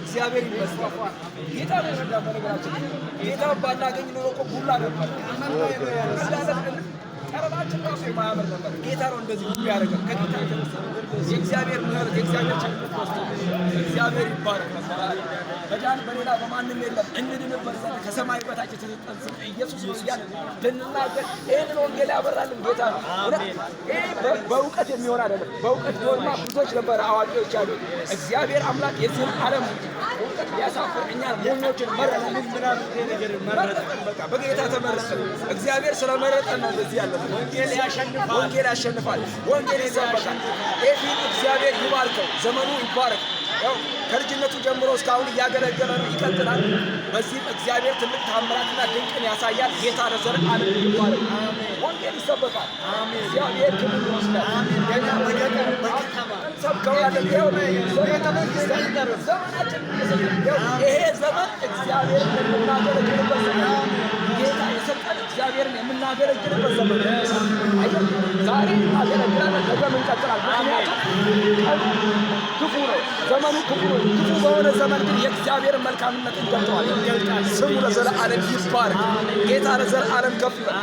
እግዚአብሔር ይመስገን። ጌታ ነው የረዳን። በነገራችን ላይ ጌታ ባናገኝ ኖሮ እኮ ቡላ ነበር። ጠረናችን ራሱ የማያምር ነበር። ጌታ ነው እንደዚህ ሁሉ ያደረገን። ከጌታ የተነሳ የእግዚአብሔር ምሕረት፣ የእግዚአብሔር ቸርነት ወስዶ እግዚአብሔር ይባረክ። ለዘላለም መዳን በሌላ በማንም የለም፣ እንድንበት ዘንድ ከሰማይ በታች የተሰጠን ስም ኢየሱስ ነው እያልን ልንናገር ይህንን ወንጌል ያበራልን ጌታ ነው። እውነት ይህ በእውቀት የሚሆን አይደለም። በእውቀት ቢሆንማ ብዙዎች ነበረ አዋቂዎች ያሉ። እግዚአብሔር አምላክ የዚህን ዓለም እውቀት ሊያሳፍር እኛን ሞኞችን መረጠን። መረጠን። በቃ በጌታ ተመረጠን። እግዚአብሔር ስለመረጠን ነው እንደዚህ ያለ። ወንጌል ያሸንፋል። ወንጌል ያሸንፋል። ወንጌል ይሰበካል። ኤፊን እግዚአብሔር ይባርከው፣ ዘመኑ ይባረክ። ያው ከልጅነቱ ጀምሮ እስካሁን እያገለገለ ነው፣ ይቀጥላል። በዚህም እግዚአብሔር ትልቅ ታምራትና ድንቅን ያሳያል። ጌታ ለዘላለም ይባረክ። ወንጌል ይሰበካል። እግዚአብሔር ክብር ይወስዳል። ገና በገጠር በከተማ እንሰብከዋለን። ይኸው ዘመናችን ይኸው ይሄ ዘመን እግዚአብሔርን የምናገለግልበት ዘመን ነው። ጌታ የሰጠን እግዚአብሔርን የምናገለግልበት ዘመን ነው። አየህ፣ ዛሬ እናገለግላለን፣ ነገም እንቀጥላለን። ምክንያቱም ቀኑ ክፉ ነው፣ ዘመኑ ክፉ ነው። ክፉ በሆነ ዘመን ግን የእግዚአብሔርን መልካምነት እንገልጠዋለን። ስሙ ለዘለዓለም ይባረክ። ጌታ ለዘለዓለም ከፍ ይበል።